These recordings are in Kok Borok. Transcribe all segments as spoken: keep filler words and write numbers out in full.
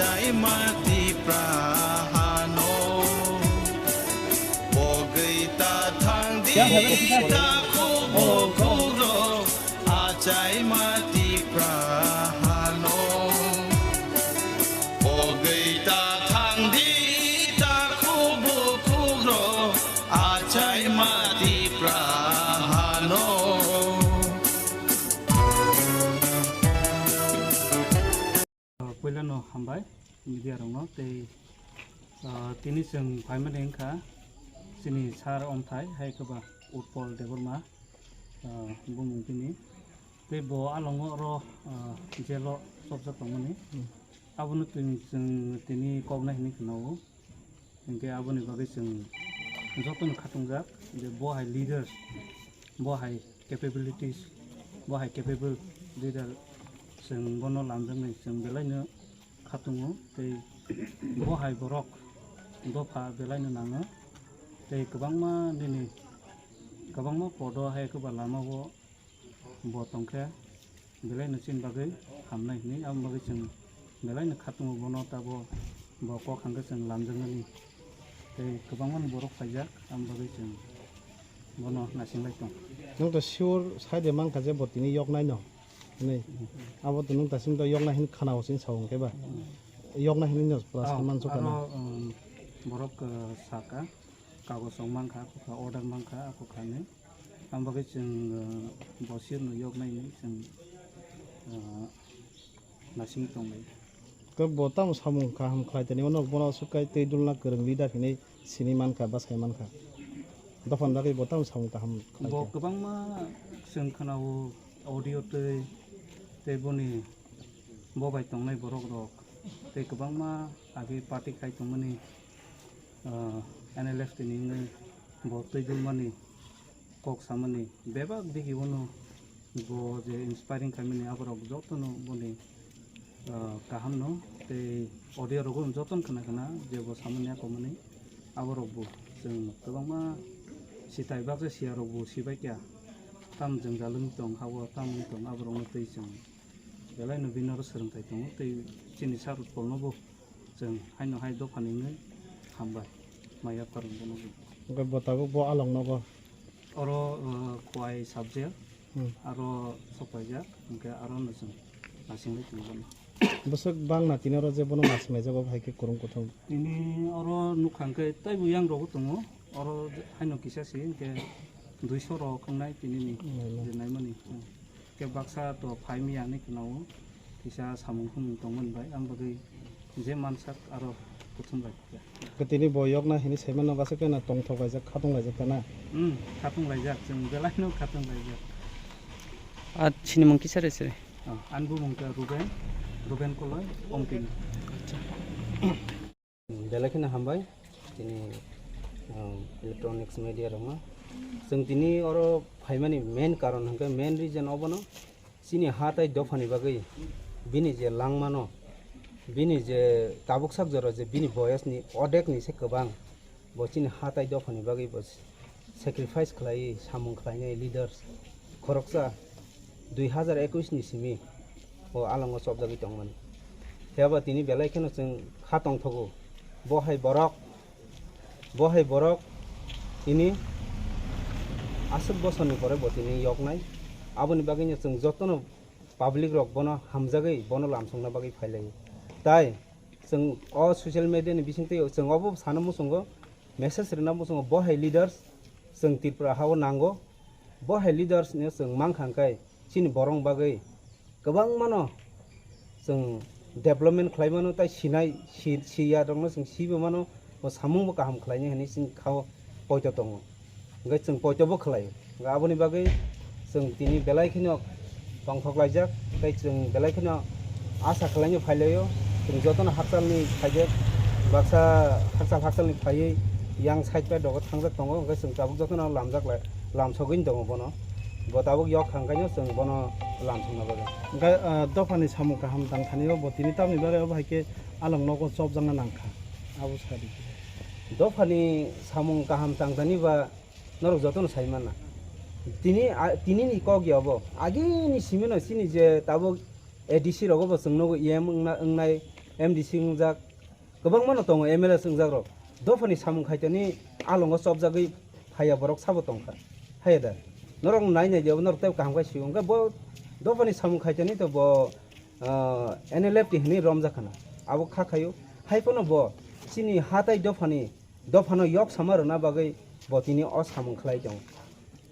Achaima Tipra hano, bogwi ta thang di, ta khubu khugro, achaima Tipra hano, bogwi ta thang di, ta khubu khugro, achaima Tipra hano. Puilano hambai media rokno tei, ah, tini chwng phaimani wngkha chini sir omthai hai khe ba Utpal Debbarma, ah, bumung tini tei bo alongo oro, ah, jail o chopjak tongmani. Abono tini chwng tini koknai hinwi khwnao. Hinkhe aboni bagwi chwng jotono khatungjak je bo hai leaders, bo hai capabilities, bo hai capable leader, chwng bono lamjaknai chwng belaino khatungo tei bo hai borok dopha belaino nango tei kwbangma nini kwbangma podo hai kwba lamao bo tongkhe belaino chini bagwi hamnai hinwi, aboni bagwi chwng belaino khatungo bono, tabo bo kok hangkhe chwng lamjaknani tei kwbangmani borok phaijak, aboni bagwi chwng bono naising lai tong. Nwng to sure sai de mankha je bo tini yoknai no hinwi. Abo to nwng dasim to yoknai hinwi khana o chini sao hwnkhe ba. Yoknai hinwi no pura Ah, sai mansukha na. Aro, um, borok, uh, saka kagoj rok mankha, ako kha order mankha, ako kha hinwi. Ang bagwi chwng, uh, bo sir no yoknai hinwi chwng, uh, naising tonglai. Khe bo tamo samung kaham khlai tani, ono bono aswk kai tei dulna kwrwng leader hinwi sini mankha, bwsai mankha. Dophani bagwi bo tamo samung kaham khlai Bo kha. Kwbangma chwng khwnao audio tei, tei boni bo bai tongnai borok rok tei kwbangma age party khai tongmani, ah, N L F tini wngwi bo twi dulmani kok samani bebak digi bono bo je inspiring khaimani aborok jotono boni, ah, kahamno tei audio rogo jotono khna khna je bo samani akomani aborok bo chwng kwbangma sitai baksa siya rok bo sibai kya tam jwngjal wng tong habo tam wng tong aborokno tei chwng. Belai no bini oro swrwngthai tongo, tei chini sir Utpal no bo chwng haino hai dophani wngwi hambai, maya phar wngwi bono bo. Hwnkhe bo tabuk bo along nogo? Oro, uh, Khowai sub jail, Hmm. Aro sopaijak, hwnkhe aro no chwng naisingwi tongo bono. Bwswk bangna tini oro je bono naisinglaijak, obo hai khe kwrwng kuthum. Tini oro nukha hwnkhe teibo yang rogo tongo, oro haino kisa se hwnkhe duiso rok wngnai tini ni Hmm. je naimani. Hmm. Khe baksa to phai miyani khwnao kisa samung humung tongmani bai, ang bagwi je mansak aro kuthum bai khe. Khe tini bo yokna hini saimano bwswk khe na tongthok laijak, khatung laijak ta na? Hmm, khatung laijak, chwng belai no khatung laijak. Ah, chini mung kisa re sire? Ah, ani bumung khe Ruben, Ruben Koloi, Omtini. Acha. Belai kheno hambai chini, um, electronics media rokno. Chwng tini oro phaimani main karon hwnkhe, main reason obono chini ha tai dophani bagwi bini je langmano, bini je tabuk sak jora je bini boyosni odekni se kwbang, bo chini ha tai dophani bagwi bo sacrifice khlaiwi samung khlainai leaders khoroksa dui hazar ekwis ni simi o alongo chopjagwi tongmani. Phiya ba tini belai kheno chwng kha tongthogo. Bo hai borok, bo hai borok tini aswk bosorni pore bo tini yoknai. Aboni bagwino chwng jotono public rok bono hamjagwi bono lamsokna bagwi phailaio. Tai chwng o social media ni bisingtwi chwng obo sana muchungo, message rwna muchungo, bo hai leaders chwng Tripura ha-o nango. Bo hai leaders no chwng mankha hwnkhe chini borok bagwi kwbangmano chwng development khlai mano, tai sinai si-, siya rokno chwng sibo mano, bo samung bo kaham khlainai hinwi chini kha-o poito tongo. Hwnkhe chwng poito bo khlai. Hwnkhe aboni bagwi chwng tini belai kheno tongthok laijak, tei chwng belai kheno asa khlaino phailaio. Chwng jotono hakchalni phaijak, baksa hakchal hakchalni phaiwi yang side bai dogo thangjak tongo, hwnkhe chwng tabuk jotono lamjak lai, lamsogwini tongo bono. Bo tabuk yok thangkhaino chwng bono lamsokna bagwi. Hwnkhe, ah, dophani samung kaham tangthanio bo tini tamni bagwi obo hai khe along nogo chopjakna nangkha, abo sadi. Dophani samung kaham tangthani ba norok jotono sai manna. Tini, a, tini ni kok ya obo. Agini simino chini je tabuk A D C rogo bo chwng nogo E M wngna, wngnai, M D C wngjak, kwbangma no tongo M L A wngjak rok. Dophani samung khaitani alongo chopjagwi phaiya borok sabo tongkha. Haiya da? Norok nai nai de, norok tei kaham khai sio. Hwnkhe bo dophani samung khaitani to bo, ah, N L F T hinwi romjak khana. Abo kha khaio. Hai phano bo chini hatai dophani, dophano yok sama rwna bagwi bo tini o samung khlai tongo.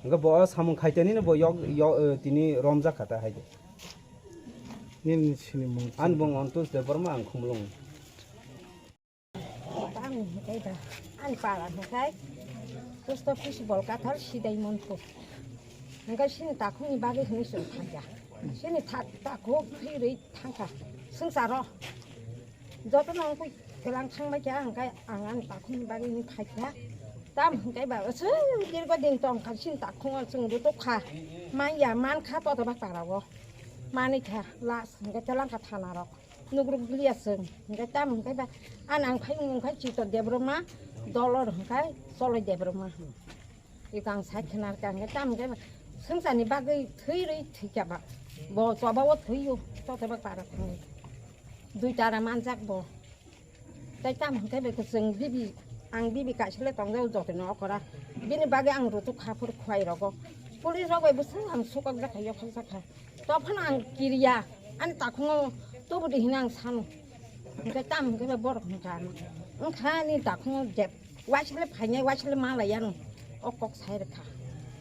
Hwnkhe bo o samung khaitani no bo yok, yok, eh, tini romjak kha ta hai de. Nini sinimung. Ani bung Antus Debbarma, ang Khumulwng. Ani hwnkhe da, ani para hwnkhe post office Bolkathal Sidai Monpur. Hwnkhe sini takhukni bagwi hwnwi chwng thangya. Sini tha-, takhuk phirwi thangkha swngcharo. Jotono wngkhe kelang thangbai kha, hwnkhe ang ani takhukni bagwi hwnwi phaikha. Tam hwnkhe ba, aswk dirgo din tongkha sini takhugo chwng rutukha. Manya mankha totobak parao. Manikha last hwnkhe telangkha thanarok. Nugruk liya chwng. Hwnkhe tam hwnkhe ba, ani ang phai wng khai Chito Debbarma, Dolor hwnkhe Choloi Debbarma. Iko ang sai khwnar kha hwnkhe tam hwnkhe ba, swngcharni bagwi thwi rwi thwikha ba. Bo chobao thwio, totobak para thangwi. Dui tara manjak bo. Tai tam hwnkhe ba chwng bibi, ang bibi kaisile tongjao jotono okora. Bini bagwi ang rutuk kha phuru khwai rogo. Police rok bai bwswk ang sukok jakha, yokhok jakha. Tophano ang kiriya, ani takhungo tubudi hino ang sanu. Hwnkhe tam hwnkhe ba borok hwnkha ano. Wngkha ani takhungo jeb, waisle phainai, waisle malai ano. O kok sai rwkha.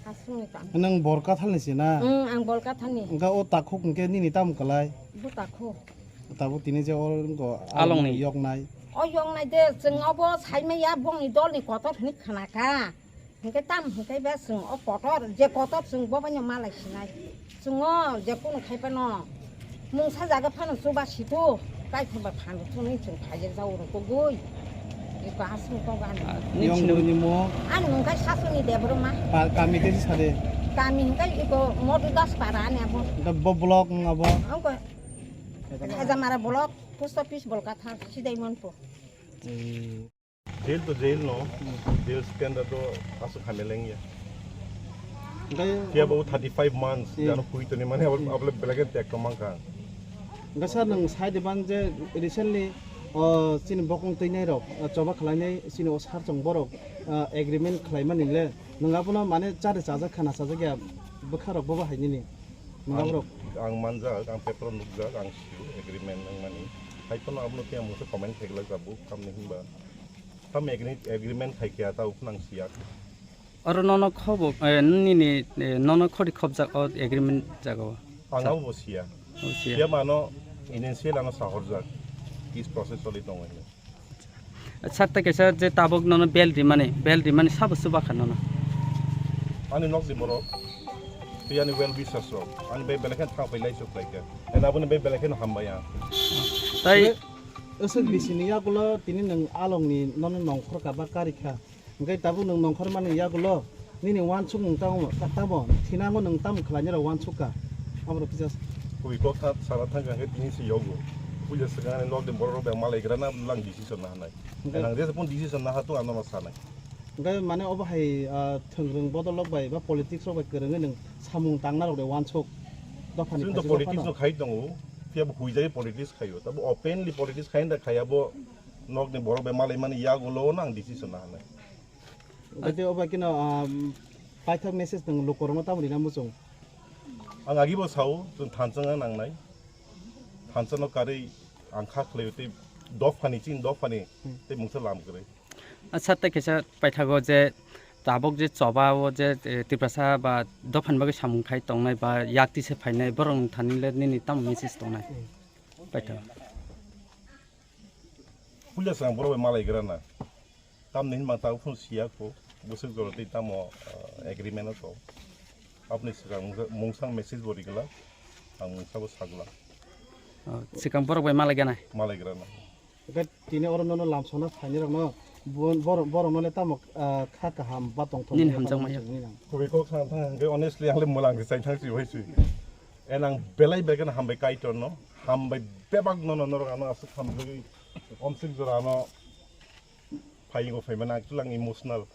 Aswkni tam. Nwng Borkathal ni si na? Wng, ang Bolkathal ni. Wngkha o takhuk hwnkhe nini tamo kwlai? Bo takhuk. Tabuk tini je o wngkha alongni yoknai. O yoknai de, chwng obo saimaya bongni dolni kotor hwnwi khwnakha. Hwnkhe tam hwnkhe ba chwng o kotor, je kotor chwng bo baino malai sinai. Chwng o je kunu khai phano mungsa jaga phano chuba situ, kaithok ba phano chwngwi chwng phaijak jao rw kugui. Iko aswng kok ani. Ah, ni Yong sino- bwrwini mo. Ani mung khai Sasoni Debbarma. Pa-, kami khe sade. Kami hwnkhe iko Modu Das para ani abo. Da bo block wng abo. Abo Hajamara block, post office Bolkathal, Sidai Monpur. Hmm. Jail to jail no, jail standard to aswk hamya lengya. Phiya bo thirty five months, hmm, jano phui toni mane abo, hmm, abo belai khe tek tongmang kha. Hwnkhe sir, nwng sai de ban je recently, o, chini bokong twinai rok, o, choba khlainai chini o sir chong borok, o, agreement khlaimani le, nwng abono mane chari chajak khana chajak ya bwkha rok bobo hai nini. Nwng aborok. Ang, ang manjak, ang paper nukjak, ang sio agreement wngmani. Hai phano abono phiya mungsa comment khaigwlak jabu, tamni hinba. Tam agreement, agreement khai khe ata uphunang siya. Oro nono khobo, eh, nini, eh, nono khori khobjak o agreement jaga o. Ang abo bo siya. Bo siya. Siya mano initial ano sahorjak. Kis process choli tongo hino. Sir, ta kaisa je tabuk nono bel rimani, bel rimani sabo chuba kha nono. Ani nok di borok, tei ani well wishers rok, ani bai belai khe thang phai lai chuk lai khe. Ena aboni bai belai khe hambai ang. Tai aswk bisini yagulo tini nwng alongni nono nongkhor ka ba kari kha. Hwnkhe tabuk nwng nongkhor mani yagulo nini uansuk nwng tamo, ta-, tamo thinango nwng tamo khlainai rok uansuk ka? Aborok kisa. Pui kok kha sana thang kha khe tini se yogo. Puila swkang ani nok de borok rok bai malai gra na lang decision na hanai. Hwnkhe nang jesa pun decision na ha to ano ma sanai. Hwnkhe mane obo hai, ah, thwngrwng bodol rok bai ba politics rok bai kwrwngwi nwng samung tangna rok de uansuk. Dophani chwng to politics no khai tongo. Phiya bo huijai politics khaio. Tabo openly politics khai da khaya bo. Nokni borok bai malai mani yagulo no ang decision na hanai. Hwnkhe tei obo khe no, um, paithak message nwng lukurokno tamo rina muchung? Ang agi bo sao, chwng thansa wngna nangnai. Thansa no karwi ang kha khlai tei dophani chini dophani hmm tei mungsa lam kwrwi. Acha, tei kaisa paithago je tabuk je choba o je, eh, Tiprasa ba dophani bagwi samung khai tongnai ba yak tise phainai borok thani le nini tamo message tongnai? Hmm. Paithago. Puila swkang borok bai malai gra na. Tamni hinma tabuk phano siya kho. Bwswk jora tei tamo, ah, agreement o tong. Aboni swkang mungsa, mungsa message bo rigla. Ang mungsa bo sagla. Oh, swkang borok bai malai gana? Malai gra na. Hwnkhe tini oro nono lamsokna phainai rokno bo-, borok, borokno le tamo, ah, kha kaham ba tongthok nini nini hamjakma hamjakma ya. Nini nang. Kubui kok sana thang hwnkhe honestly ang le mwlang se chai thang si bai si. En ang belai belai kheno hambai Kaitor no. Hambai bebak nono norok ano aswk hamjagwi omswk jora ano phaiyung phaimani actually ang emotional.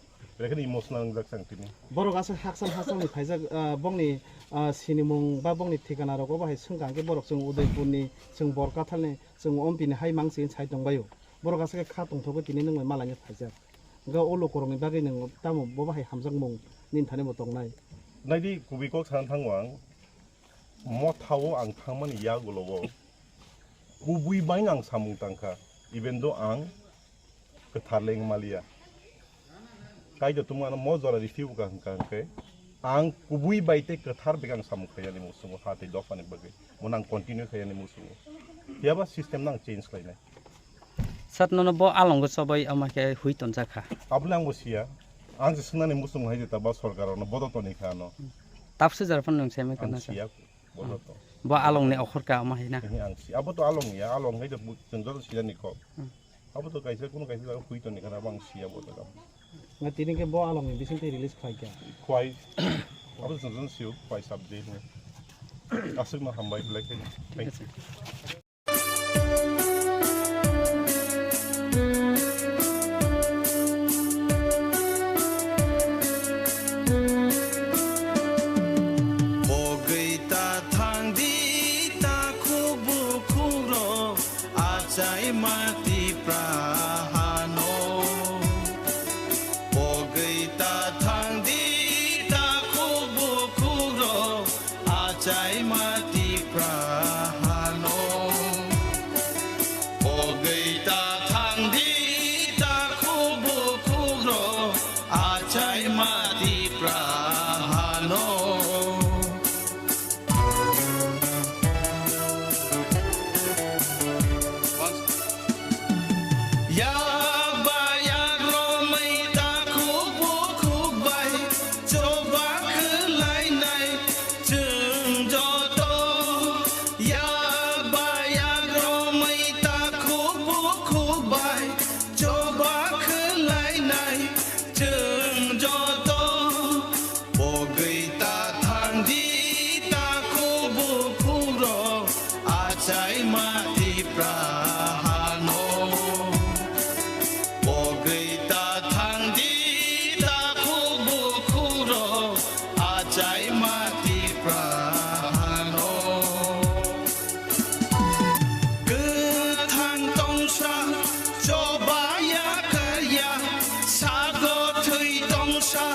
Bekheno emotional wngjak chang tini. Borok aswk hakchal hakchalni phaijak, ah, bongni, ah, sinimung ba bongni thikana rok obo hai swngkha hwnkhe borok chwng Udaipurni, chwng Borkathalni, chwng Ompini hai mangsi sai tongbaio. Borok aswk khe kha tongthogwi tini nwng bai malaina phaijak. Hwnkhe o lukurokni bagwi nwng tamo bobo hai hamjakmung nini thani bo tongnai? Naidi kubui kok sana thango ang. Mothao ang thangmani yagulo o kubui bai ang samung tangkha, even though ang kwthar le wng maliya. Kaitor tongma ano mo jora rifio ka hwnkha hwnkhe ang kubui bai tei kwthar bai ang samung khaiyani musungo ha tei dophani bagwi. Mo nang continue khaiyani musungo. Phiya ba system nang change khlainai. Sat nono bo alongo chobai ama khe hui tonjak kha. Aboni ang bo siya. Ang se swngnani muchung hai jeta ba sorkar ono bodo toni kha ano. Tapse jar phano nwng sai Ang mankhana sa. Siya bodo to. Bo alongni okhor ka ama hai na. Tini ang siya. Abo to along ya, along hai to bu-, chwng joto siyani kok. Hmm. Abo to kaisa kuno kaisa jaga hui toni kha abo ang siya bodo ka. Nga tini khe bo alongni bising tei release khlai kha. Khwai. Abo chwng joto siyo khwai subject ni. Aswk no hambai belai khe. Thank you. Bogwi ta thang di takhuk bukhuk rok achai ma Tipra hano. Bogwi ta thang di takhuk bukhuk rok achai ma Tipra hano. Bogwi ta thang di takhuk bukhuk rok achai ma Tipra hano. Yak ba yak romwi takhuk bukhuk bai choba khwlainai chwng joto. Yak ba yak romwi takhuk bukhuk bai choba khwlainai chwng joto. Bogwi ta thang di takhuk bukhuk rok achai ma Tipra hano. Bogwi ta thang di takhuk bukhuk rok achai ma Tipra hano. Kwthang tongsa, choba ya karya, sago thwi tongsa,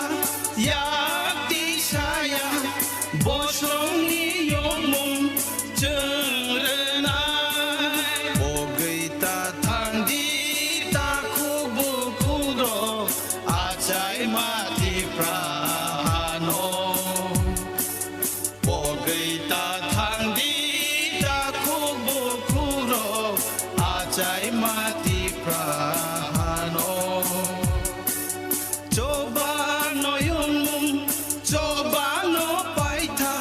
yak tisaya, bosongni yongmung chwng rwnai. Bogwi ta thang di takhuk bukhuk rok achai ma Tipra hano. Bogwi ta thang di takhuk bukhuk rok achai ma Tipra hano. Choba no yongmung, choba no paitha,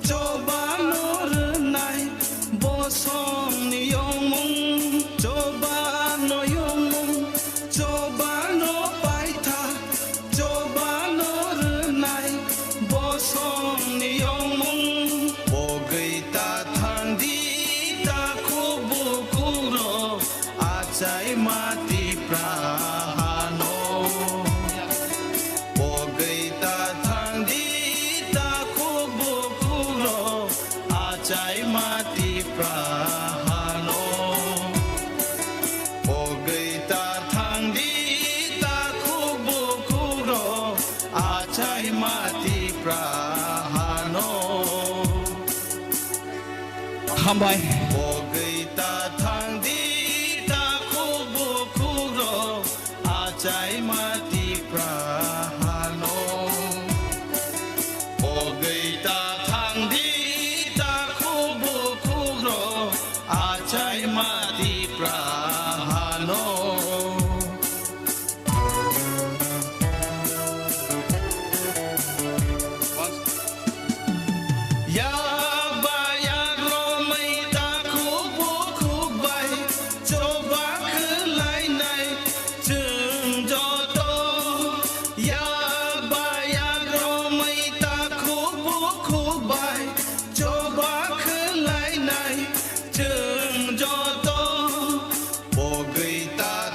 choba no rwnai, bosongni yongmung, choba no yongmung, choba no paitha, choba no rwnai, bosongni yongmung. Bogwi ta thang di takhuk bukhuk rok achai ma Tipra hano. Bogwi ta thang di takhuk bukhuk rok achai ma Tipra hano. Bogwi ta thang di takhuk bukhuk rok achai ma Tipra hano. Hambai. Bogwi ta thang di takhuk bukhuk rok achai ma Tipra hano. Bogwi ta thang di takhuk bukhuk rok achai ma Tipra hano. Yak ba yak romwi takhuk bukhuk bai choba khwlainai chwng joto. Yak ba yak romwi takhuk bukhuk bai choba khwlainai chwng joto. Bogwi ta